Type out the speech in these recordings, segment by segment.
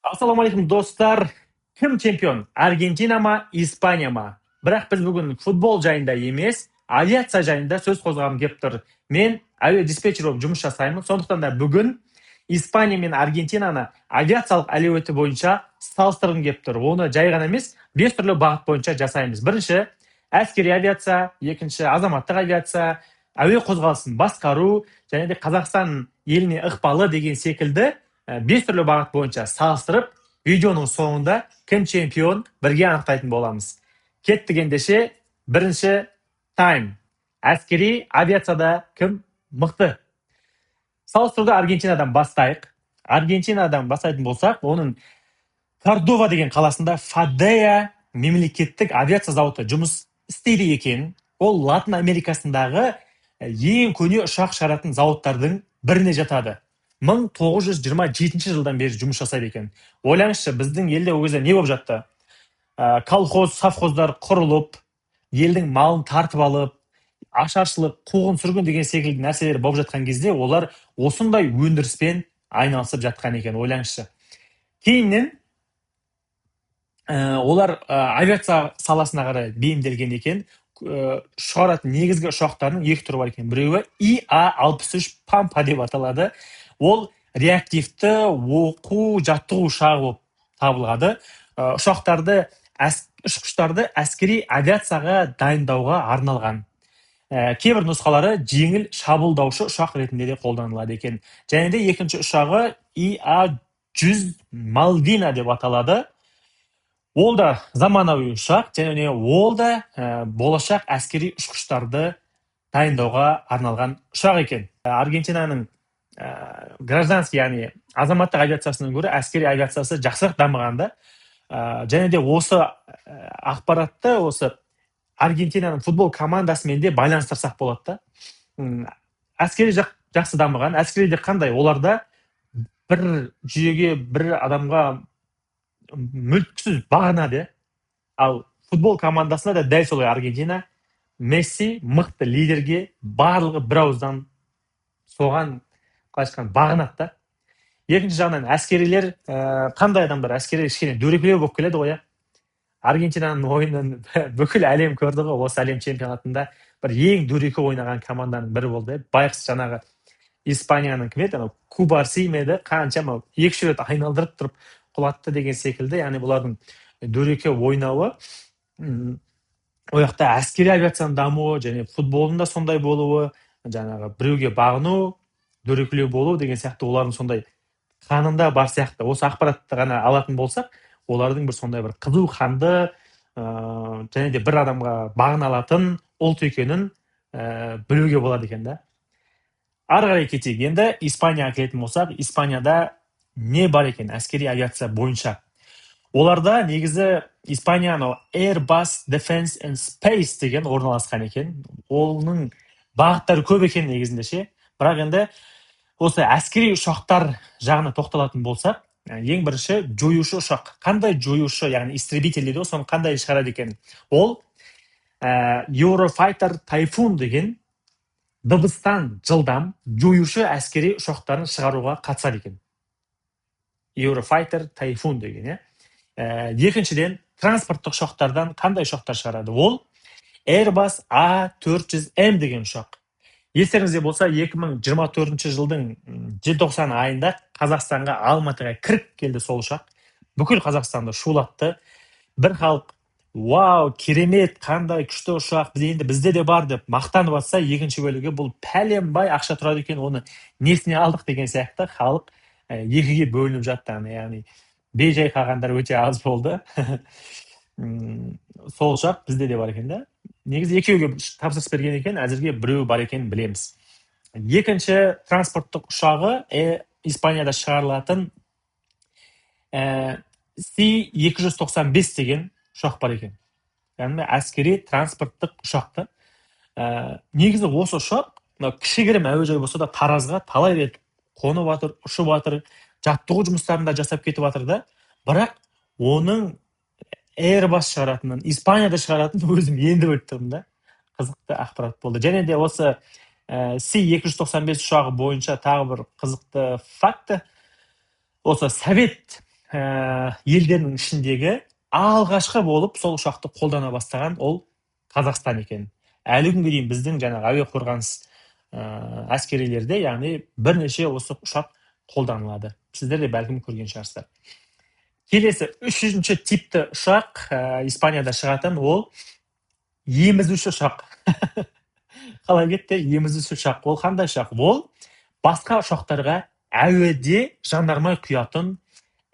Ассалаумағалейкум, достар! Кім чемпион, Аргентина ма, Испания ма? Бірақ біз бүгін футбол жайында емес, авиация жайында сөз қозғағым келіп тұр. Мен әуе диспетчер болып жұмыс жасаймын, сондықтан да бүгін Испания мен Аргентинаны авиациялық әлеуеті бойынша салыстырғым келіп тұр. Оны жай ғана емес, бес түрлі бағыт бойынша жасаймыз. Бірінші – әскери авиация, екінші – азаматтық авиация, әуе қозғалысын басқару және де Қазақстан еліне ықпалы деген секілді бес түрлі бағыт бойынша салыстырып, видеоның соңында кім чемпион, бірге анықтайтын боламыз. Кеттік ендеше! Бірінші тайм: әскери авиацияда кім мықты? Салыстыруды Аргентинадан бастайық. Аргентинадан бастайтын болсақ, оның Кордова деген қаласында ФАДЕА мемлекеттік авиация зауыты жұмыс істейді екен. Ол Латын Америкасындағы ең көне ұшақ шығаратын зауыттардың біріне жатады, 1927 жылдан бері жұмыс жасайды екен. Ойлаңызшы, біздің елде ол кезде не болып жатты? Колхоз, совхоздар құрылып, елдің малын тартып алып, ашаршылық, қуғын сүргін деген секілді нәрселер болып жатқан кезде олар осындай өндіріспен айналысып жатқан екен, ойлаңызшы. Кейіннен олар авиация саласына қарай бейімделген екен. Шығаратын негізгі ұшақтарының екі түрі бар екен. Біреуі ИА-63 Пампа деп аталады. Ол реактивті оқу жаттығу ұшағы болып табылады. Ұшақтарды, ұшқыштарды әскери авиацияға дайындауға арналған. Кейбір нұсқалары жеңіл шабуылдаушы ұшақ ретінде де қолданылады екен. Және де екінші ұшағы ИА-100 Мальвина деп аталады. Ол да заманауи ұшақ және ол да болашақ әскери ұшқыштарды дайындауға арналған ұшақ екен. Аргентинаның гражданский, яғни азаматтық авиациясынан гөрі әскери авиациясы жақсырақ дамыған да. Және де осы ақпаратты осы Аргентинаның футбол командасымен де байланыстырсақ болады да. Әскери жақ жақсы дамыған. Әскериде қандай? Оларда бір жүйеге, бір адамға мүлтіксіз бағынады, иә. Ал футбол командасында да дәл солай. Аргентина, Месси мықты лидерге барлығы бір ауыздан соған, қалайша айтқанда, бағынады да. Екінші жағынан, әскерилер қандай адамдар? Әскерилер кішкене дөрекілеу болып келеді ғой, иә. Аргентинаның ойынын бүкіл әлем көрді ғой. Осы әлем чемпионатында бір ең дөрекі ойнаған команданың бірі болды, иә. Байғұс, жаңағы Испанияның кім еді, анау Кубарси ма еді, қаншама екі үш рет айналдырып тұрып құлатты деген секілді. Яғни бұлардың дөрекі ойнауы, ол жақта әскери авиацияның дамуы және футболдың да сондай болуы, жаңағы біреуге бағыну, дөрекілеу болу деген сияқты, олардың сондай қанында бар сияқты. Осы ақпаратты ғана алатын болсақ, олардың бір сондай бір қызу қанды және де бір адамға бағына алатын ұлт екенін білуге болады екен да. Ары қарай кетейік енді. Испанияға келетін болсақ, Испанияда не бар екен әскери авиация бойынша? Оларда негізі Испания анау Airbus Defence and Space деген орналасқан екен. Оның бағыттары көп екен негізінде ше. Бірақ енді осы әскери ұшақтар жағына тоқталатын болсақ, ең бірінші жоюшы ұшақ. Қандай жоюшы, яғни истребитель дейді ғой, соны қандай шығарады екен? Ол Eurofighter Typhoon деген дыбыстан жылдам жоюшы әскери ұшақтарын шығаруға қатысады екен. Eurofighter Typhoon деген, иә. Екіншіден, транспорттық ұшақтардан қандай ұшақтар шығарады? Ол Airbus A400M деген ұшақ. Естеріңізде болса, 2024 жылдың желтоқсан айында Қазақстанға, Алматыға кіріп келді сол ұшақ. Бүкіл Қазақстанды шулатты. Бір халық: «Вау, керемет, қандай күшті ұшақ, біз енді бізде де бар», – деп мақтанып жатса, екінші бөлігі: «Бұл пәленбай ақша тұрады екен, оны несіне алдық?» – деген сияқты халық екіге бөлініп жатты. Яғни бейжай қалғандар өте аз болды. Сол ұшақ бізде де бар екен да. Негізі екеуге тапсырыс берген екен, әзірге біреуі бар екенін білеміз. Екінші транспорттық ұшағы Испанияда шығарылатын C 295 деген ұшақ бар екен, яғни әскери транспорттық ұшақты. Негізі осы ұшақ мынау кішігірім әуежай болса да, Таразға талай рет қонып жатыр, ұшып жатыр, жаттығу жұмыстарын да жасап кетіп жатыр да. Бірақ оның Airbus шығаратынын, Испанияда шығаратынын өзім енді біліп тұрмын да. Қызықты ақпарат болды. Және де осы C 295 ұшағы бойынша тағы бір қызықты факті: осы Совет елдерінің ішіндегі алғашқы болып сол ұшақты қолдана бастаған ол Қазақстан екен. Әлі күнге дейін біздің жаңағы әуе қорғаныс әскерилерде, яғни, бірнеше осы ұшақ қолданылады. Сіздер де, бәлкім, көрген шығарсыздар. Келесі үшінші типті ұшақ, Испанияда шығатын, ол емізуші ұшақ. Қалай кетті? Емізуші ұшақ. Ол қандай ұшақ? Ол басқа ұшақтарға әуеде жанармай құятын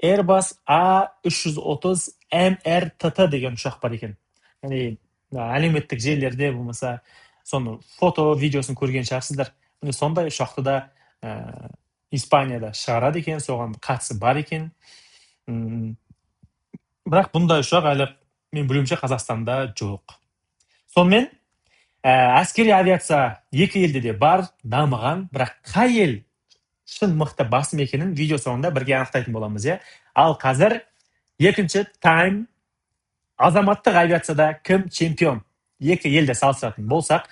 Airbus A330 MRTT деген ұшақ бар екен. Яғни әлеуметтік желілерде болмаса соны фото, видеосын көрген шығарсыздар. Міне, сондай ұшақты да Испанияда шығарады екен, соған қатысы бар екен. Бірақ бұндай ұшақ әлі, мен білуімше, Қазақстанда жоқ. Сонымен, әскери авиация екі елде де бар, дамыған, бірақ қай ел шын мықты, басым екенін видео соңында бірге анықтайтын боламыз, иә. Ал қазір екінші тайм: азаматтық авиацияда кім чемпион? Екі елді салыстыратын болсақ,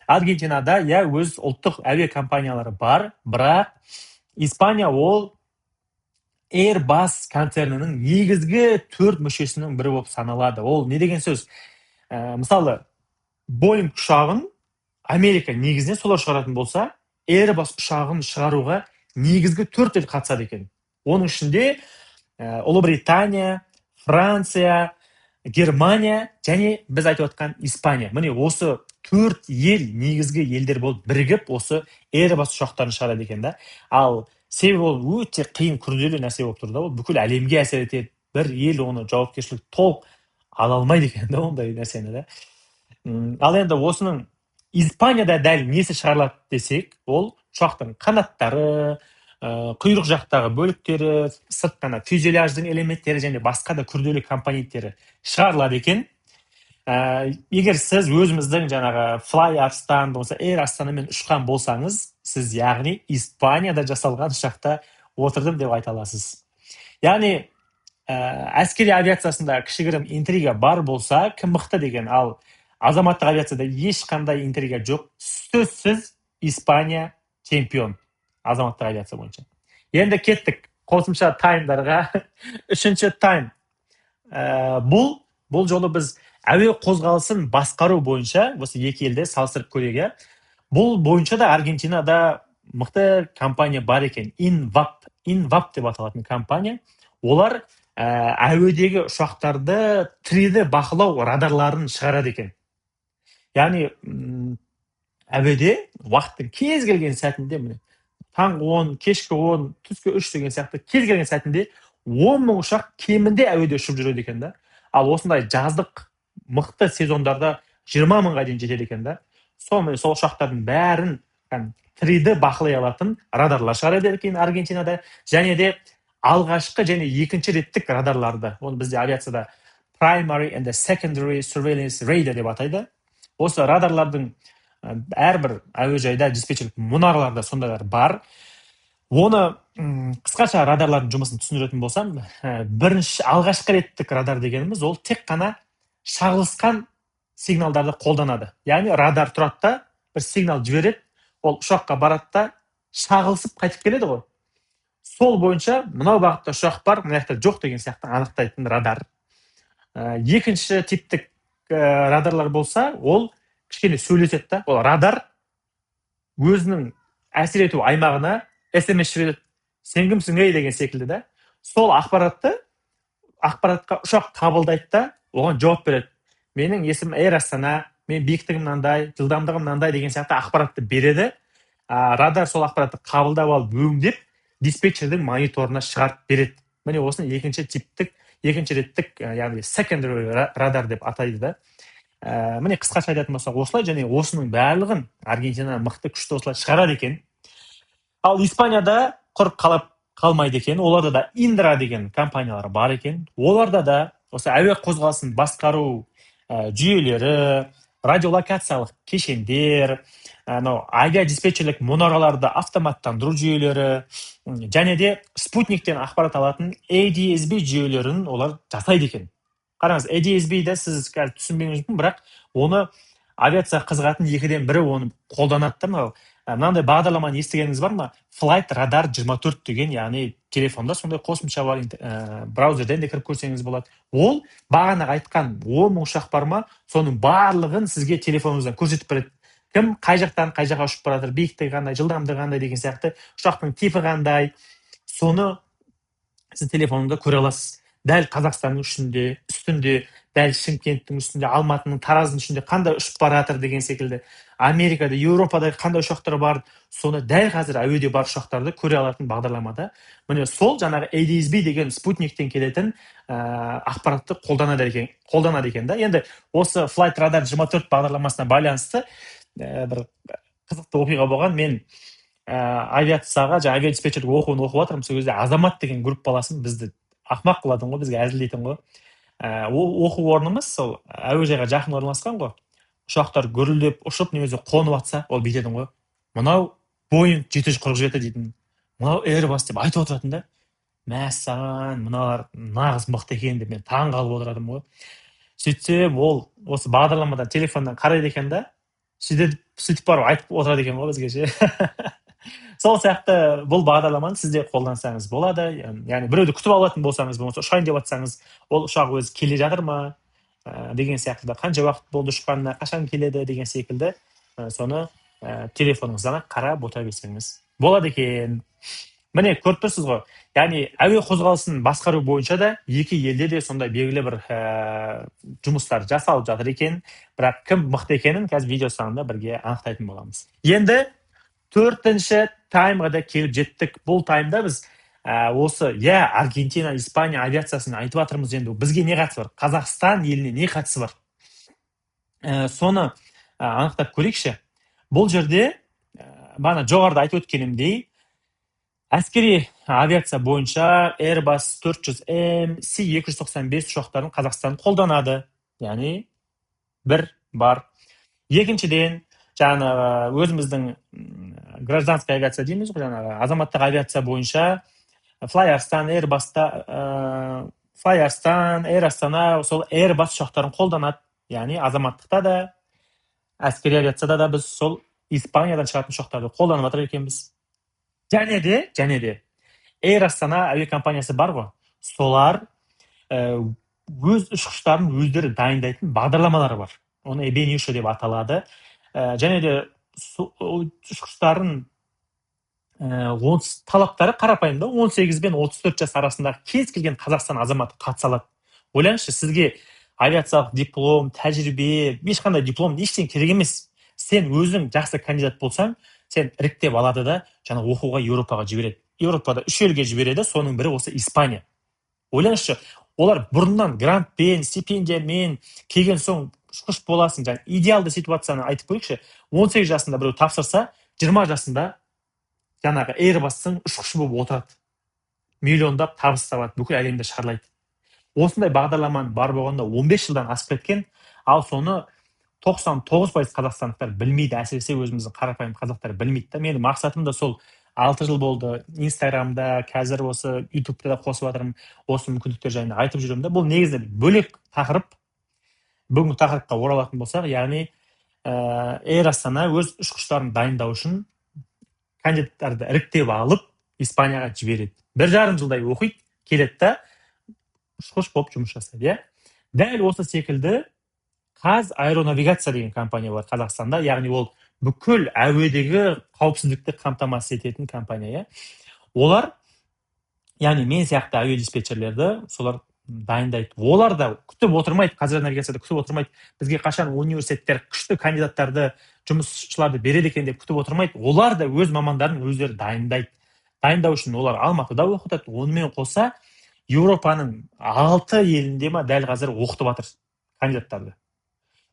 Аргентинада, иә, өз ұлттық әуе компаниялары бар, бірақ Испания ол Airbus концернінің негізгі төрт мүшесінің бірі болып саналады. Ол не деген сөз? Мысалы, Боинг ұшағын Америка негізінен солар шығаратын болса, Airbus ұшағын шығаруға негізгі төрт ел қатысады екен. Оның ішінде Ұлыбритания, Франция, Германия және біз айтып отқан Испания. Міне, осы төрт ел негізгі елдер болып бірігіп, осы Airbus ұшақтарын шығарады екен да. Ал себебі ол өте қиын, күрделі нәрсе болып тұр да, ол бүкіл әлемге әсер етеді. Бір ел оны жауапкершілік толық ала алмайды екен да ондай нәрсені да. Ал енді осының Испанияда дәл несі шығарылады десек, ол ұшақтың қанаттары, құйрық жақтағы бөліктері, сырт қана фюзеляждың элементтері және басқа да күрделі компоненттері шығарылады екен. Егер сіз өзіміздің жаңағы Fly Arystan болмаса Air Астанамен ұшқан болсаңыз, сіз, яғни, Испанияда жасалған ұшақта отырдым деп айта аласыз. Яғни әскери авиациясында кішігірім интрига бар болса, кім мықты деген, ал азаматтық авиацияда ешқандай интрига жоқ, сөзсіз Испания чемпион азаматтық авиация бойынша. Енді кеттік қосымша таймдарға. Үшінші тайм. Бұл жолы біз әуе қозғалысын басқару бойынша осы екі елді салыстырып көрейік, иә. Бұл бойынша да Аргентинада мықты компания бар екен, Инвап, Инвап деп аталатын компания. Олар әуедегі ұшақтарды 3D бақылау радарларын шығарады екен. Яғни әуеде уақыттың кез келген сәтінде, міне, таңғы 10, кешкі 10, түскі 3 деген сияқты кез келген сәтінде 10 000 ұшақ кемінде әуеде ұшып жүреді екен да. Ал осындай жаздық мықты сезондарда 20 000-ға дейін жетеді екен да. Сонымен, сол ұшақтардың бәрін 3D бақылай алатын радарлар шығарады екен Аргентинада және де алғашқы және екінші реттік радарларды, оны бізде авиацияда primary and secondary surveillance radar деп атайды. Осы радарлардың әрбір әуежайда, диспетчерлік мұнараларда сондайлар бар. Оны қысқаша радарлардың жұмысын түсіндіретін болсам, бірінші, алғашқы реттік радар дегеніміз ол тек қана шағылысқан сигналдарды қолданады. Яғни радар тұрады да, бір сигнал жібереді, ол ұшаққа барады да, шағылысып қайтып келеді ғой. Сол бойынша мынау бағытта ұшақ бар, мына жақта жоқ деген сияқты анықтайтын радар. Екінші типтік радарлар болса, ол кішкене сөйлеседі да. Ол радар өзінің әсер ету аймағына СМС жібереді: «Сен кімсің, ей?» деген секілді да. Сол ақпаратқа ұшақ қабылдайды да, оған жауап береді: «Менің есімім Эйр Астана, мен биіктігім мынандай, жылдамдығым мынандай» деген сияқты ақпаратты береді. Радар сол ақпаратты қабылдап алып, өңдеп, диспетчердің мониторына шығарып береді. Міне, осыны екінші типтік, екінші реттік, яғни secondary радар деп атайды да. Міне, қысқаша айтатын болсақ, осылай. Және осының барлығын Аргентина мықты, күшті осылай шығарады екен. Ал Испанияда құр қалап қалмайды екен, оларда да Индра деген компаниялар бар екен. Оларда да осы әуе қозғалысын басқару жүйелері, радиолокациялық кешендер, анау авиадиспетчерлік мұнараларды автоматтандыру жүйелері және де спутниктен ақпарат алатын ADSB жүйелерін олар жасайды екен. Қараңыз, ADSB-ді сіз қазір түсінбеуіңіз мүмкін, бірақ оны Авиацияға қызығатын екіден бірі оны қолданады да. Мынау мынандай бағдарламаны естігеніңіз бар ма? Flight Radar 24 деген, яғни телефонда сондай қосымша бар, браузерден де кіріп көрсеңіз болады. Ол бағанағы айтқан 10 000 ұшақ бар ма, соның барлығын сізге телефоныңыздан көрсетіп береді: кім қай жақтан қай жаққа ұшып бара жатыр, биіктігі қандай, жылдамдығы қандай деген сияқты, ұшақтың типі қандай, соны сіз телефоныңда көре аласыз. Дәл Қазақстанның үстінде, дәл Шымкенттің үстінде, Алматының, Тараздың үстінде қандай ұшып бара жатыр деген секілді, Америкада, Еуропада қандай ұшақтар бар, соны дәл қазір әуеде бар ұшақтарды көре алатын бағдарламада. Міне, сол жаңағы ADS-B деген спутниктен келетін ақпаратты қолданады екен да. Енді осы Flight Radar 24 бағдарламасына байланысты бір қызықты оқиға болған. Мен авиацияға, жаңағы авиадиспетчерлік оқуын оқып жатырмын. Сол кезде Азамат деген группаласым бізді ақымақ қылатын ғой, бізге әзілдейтін ғой. Оқу орнымыз сол әуежайға жақын орналасқан ғой. Ұшақтар гүрілдеп ұшып немесе қонып жатса, ол бүйтетін ғой: «Мынау Боинг 747 дейтін, мынау Airbus», — деп айтып отыратын да. Мәссаған, мыналар нағыз мықты екен деп мен таң қалып отыратынмын ғой. Сөйтсем, ол осы бағдарламадан, телефоннан қарайды екен да, сөйтіп барып айтып отырады екен ғой бізге ше. Сол сияқты бұл бағдарламаны сіз де қолдансаңыз болады. Яғни біреуді күтіп алатын болсаңыз, болмаса ұшайын деп жатсаңыз, ол ұшақ өзі келе жатыр ма деген сияқты да, қанша уақыт болды ұшқанына, қашан келеді деген секілді, соны телефоныңыздан ақ қарап отыра берсеңіз болады екен. Міне, көріп тұрсыз ғой, яғни әуе қозғалысын басқару бойынша да екі елде де сондай белгілі бір жұмыстар жасалып жатыр екен. Бірақ кім мықты екенін қазір видео соңында бірге анықтайтын боламыз. Енді төртінші таймға да келіп жеттік. Бұл таймда біз осы, иә, Аргентина, Испания авиациясын айтып жатырмыз. Енді бізге не қатысы бар, Қазақстан еліне не қатысы бар, соны анықтап көрейікші. Бұл жерде бағана жоғарыда айтып өткенімдей, әскери авиация бойынша Airbus 400M, C 295 ұшақтарын Қазақстан қолданады, яғни бір бар. Екіншіден, жаңағы өзіміздің гражданская авиация дейміз ғой, жаңағы азаматтық авиация бойынша Fly Arystan, Airbus'та, Fly Arystan, Air Астана сол Airbus ұшақтарын қолданады. Яғни азаматтықта да, әскери авиацияда да біз сол Испаниядан шығатын ұшақтарды қолданып жатыр екенбіз. Және де Air Астана әуе компаниясы бар ғой, солар өз ұшқыштарын өздері дайындайтын бағдарламалары бар, оны Эбениуша деп аталады. Және де ұшқыштарын талаптары қарапайым да: 18 бен 34 жас арасындағы кез келген Қазақстан азаматы қатыса алады. Ойлаңызшы, сізге авиациялық диплом, тәжірибе, ешқандай диплом, ештеңе керек емес. Сен өзің жақсы кандидат болсаң, сен іріктеп алады да, жаңа оқуға Еуропаға жібереді. Еуропада үш елге жібереді, соның бірі осы Испания. Ойлаңызшы, олар бұрыннан грантпен, стипендиямен келген соң ұшқыш боласың. Жаңа идеалды ситуацияны айтып көрейікші: 18 жасында біреу тапсырса, 20 жасында жаңағы Airbus-тың ұшқышы болып отырады, миллиондап табыс табады, бүкіл әлемді шарлайды. Осындай бағдарламаның бар болғанына 15 жылдан асып кеткен. Ал соны 99% қазақстандықтар білмейді, әсіресе өзіміздің қарапайым қазақтар білмейді да. Менің мақсатым да сол: 6 жыл болды Инстаграмда, қазір осы Ютубта да қосып жатырмын, осы мүмкіндіктер жайында айтып жүремін да. Бұл негізі бөлек тақырып. Бүгінгі тақырыпқа оралатын болсақ, яғни Эйр Астана өз ұшқыштарын дайындау үшін кандидаттарды іріктеп алып, Испанияға жібереді. 1,5 жылдай оқиды, келеді да, ұшқыш болып жұмыс жасайды, иә. Дәл осы секілді «Қазаэронавигация» деген компания бар Қазақстанда, яғни ол бүкіл әуедегі қауіпсіздікті қамтамасыз ететін компания, иә. Олар, яғни мен сияқты әуе диспетчерлерді солар дайындайды. Олар да күтіп отырмайды, «Қазаэронавигацияда» күтіп отырмайды, бізге қашан университеттер күшті кандидаттарды, жұмысшыларды береді екен деп күтіп отырмайды. Олар да өз мамандарын өздері дайындайды. Дайындау үшін олар Алматыда оқытады, онымен қоса Еуропаның алты елінде ма, дәл қазір оқытып жатыр кандидаттарды.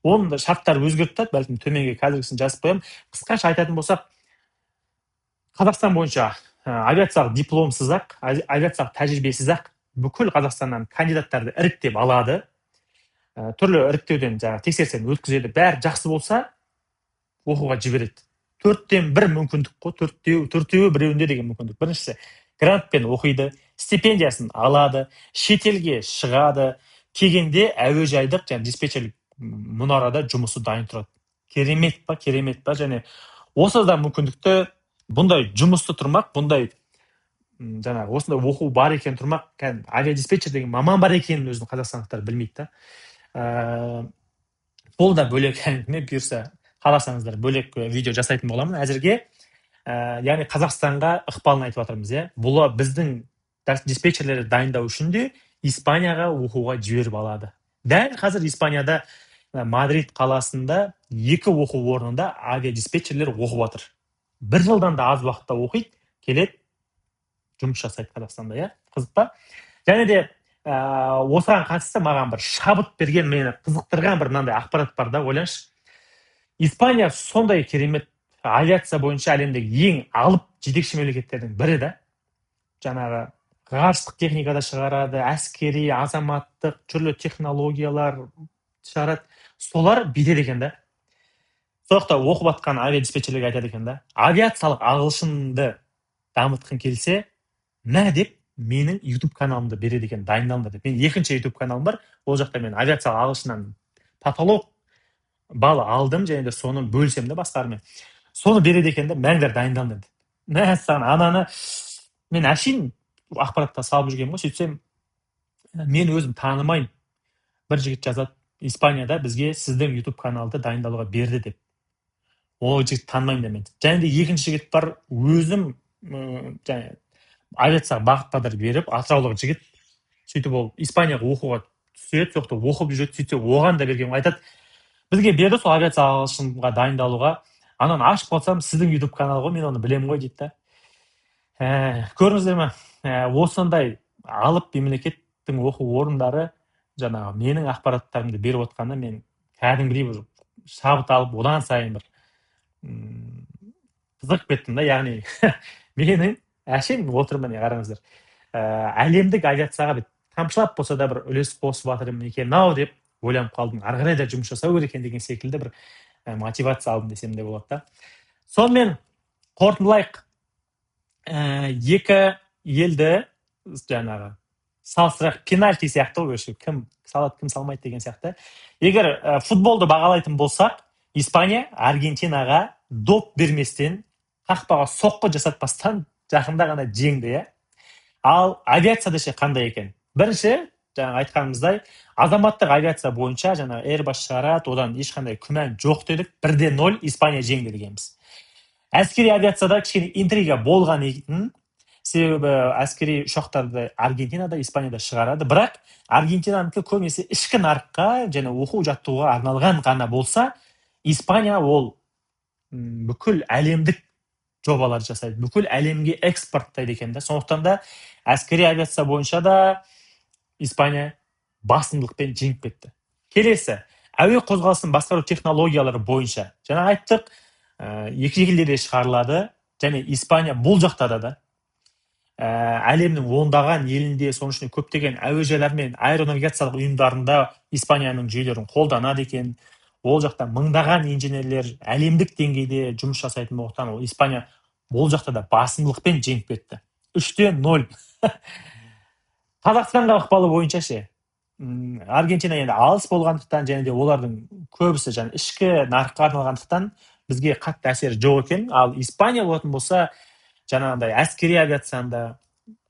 Оның да шарттары өзгеріп тұрады, бәлкім, төменге қазіргісін жазып қоямын. Қысқаша айтатын болсақ, Қазақстан бойынша авиациялық дипломсыз ақ, авиациялық тәжірибесіз ақ бүкіл Қазақстаннан кандидаттарды іріктеп алады, түрлі іріктеуден, жаңағы тексерістен өткізеді. Бәрі жақсы болса, оқуға жібереді. Төрттен бір мүмкіндік қой, төртеуі біреуінде деген мүмкіндік. Біріншісі — грантпен оқиды, стипендиясын алады, шетелге шығады, келгенде әуежайдық және диспетчерлік мұнарада жұмысы дайын тұрады. Керемет па, керемет па? Және осы да мүмкіндікті, бұндай жұмысты тұрмақ, бұндай жаңағы осындай оқу бар екен тұрмақ, кәдімгі авиадиспетчер деген маман бар екенін өзін қазақстандықтар білмейді да. Бұл да бөлек әңгіме, бұйырса, қаласаңыздар, бөлек видео жасайтын боламын. Әзірге яғни Қазақстанға ықпалын айтып жатырмыз, иә. Бұл біздің диспетчерлерді дайындау үшін де Испанияға оқуға жіберіп алады. Дәл қазір Испанияда, Мадрид қаласында екі оқу орнында авиадиспетчерлер оқып жатыр. Бір жылдан да аз уақытта оқиды, келеді, жұмыс жасайды Қазақстанда, иә. Қызық па? Және де осыған қатысты маған бір шабыт берген, мені қызықтырған бір мынандай ақпарат бар да. Ойлаңызшы, Испания сондай керемет, авиация бойынша әлемдегі ең алып жетекші мемлекеттердің бірі да. Жаңағы ғарыштық техника да шығарады, әскери, азаматтық түрлі технологиялар шығарады. Солар бүйтеді екен да, сол жақта оқып жатқан авиадиспетчерлерге айтады екен да: «Авиациялық ағылшынды дамытқың келсе, мә», – деп менің YouTube каналымды береді екен, «дайындалыңдар» деп. Менің екінші YouTube каналым бар, ол жақта мен авиациялық ағылшыннан потолок балл алдым және де соны бөлісемін да басқалармен. Соны береді екен да: «Мәңдер, дайындалыңдар», – деп. Мәссаған, ананы мен әшейін ақпаратта салып жүргенмін ғой. Сөйтсем, мен өзім танымаймын, бір жігіт жазады: «Испанияда бізге сіздің YouTube каналды дайындалуға берді», – деп. Ол жігітті танымаймын да мен. Және де екінші жігіт бар, өзім және авиацияға бағыт бағдар беріп, атыраулық жігіт. Сөйтіп ол Испанияға оқуға түседі, сол жақта оқып жүреді. Сөйтсе, оған да берген. Айтады: «Бізге берді сол авиация ағылшынға дайындалуға, ананы ашып қалсам, сіздің YouTube канал ғой, мен оны білемін ғой», – дейді да. Көрдіңіздер ме, осындай алып мемлекеттің оқу орындары жаңағы менің ақпараттарымды беріп отқанына мен кәдімгідей бір шабыт алып, одан сайын бір қызығып кеттім да. Яғни менің әшейін отырмын, міне, қараңыздар, әлемдік авиацияға бір тамшылап болса да бір үлес қосып жатырмын екен ау деп ойланып қалдым. Ары қарай да жұмыс жасау керек екен деген секілді бір мотивация алдым десем де болады да. Сонымен, қорытындылайық. Екі елді жаңағы салыстырайық, пенальти сияқты ғой, короче, кім салады, кім салмайды деген сияқты. Егер футболды бағалайтын болсақ, Испания Аргентинаға доп берместен, қақпаға соққы жасатпастан жақында ғана жеңді, иә. Ал авиацияда ше, қандай екен? Бірінші, жаңа айтқанымыздай, азаматтық авиация бойынша жаңағы Airbus шығарады, одан ешқандай күмән жоқ дедік, 1-0 Испания жеңді дегенбіз. Әскери авиацияда кішкене интрига болған екен, себебі әскери ұшақтарды Аргентинада, Испанияда шығарады, бірақ Аргентинанікі көбінесе ішкі нарыққа және оқу жаттығуға арналған ғана болса, Испания ол бүкіл әлемдік жобалар жасайды, бүкіл әлемге экспорттайды екен да. Сондықтан да әскери авиация бойынша да Испания басымдылықпен жеңіп кетті. Келесі, әуе қозғалысын басқару технологиялары бойынша жаңа айттық, екі елде де шығарылады және Испания бұл жақта да әлемнің ондаған елінде, соның ішінде көптеген әуежайлар мен аэронавигациялық ұйымдарында Испанияның жүйелерін қолданады екен. Ол жақта мыңдаған инженерлер әлемдік деңгейде жұмыс жасайтын болғандықтан, ол Испания бұл жақта да басымдылықпен жеңіп кетті, 3-0. Қазақстанға ықпалы бойынша ше? Аргентина енді алыс болғандықтан және де олардың көбісі жаңа ішкі нарыққа арналғандықтан, бізге қатты әсері жоқ екен. Ал Испания болатын болса, жаңағындай әскери авиацияны да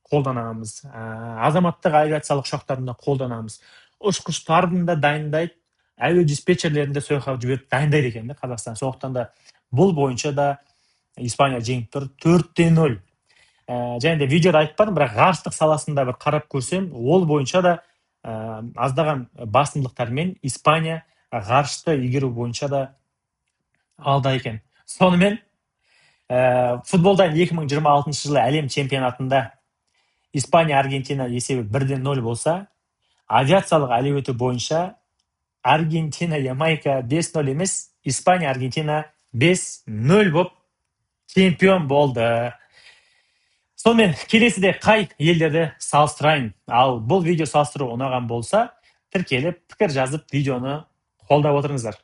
қолданамыз, азаматтық авиациялық ұшақтарын да қолданамыз, ұшқыштарын да дайындайды, әуе диспетчерлерін де сол жаққа жіберіп дайындайды екен да Қазақстан. Сондықтан да бұл бойынша да Испания жеңіп тұр, 4-0. Және де видеода айтпадым, бірақ ғарыштық саласында бір қарап көрсем, ол бойынша да аздаған басымдылықтармен Испания ғарышты игеру бойынша да алда екен. Сонымен, футболдан 2026 жылы әлем чемпионатында Испания Аргентина есебі 1-0 болса, авиациялық әлеуеті бойынша Аргентина Ямайка 5-0 емес, Испания Аргентина 5-0 болып чемпион болды. Сонымен, келесіде қай елдерді салыстырайын? Ал бұл видео салыстыру ұнаған болса, тіркеліп, пікір жазып, видеоны қолдап отырыңыздар.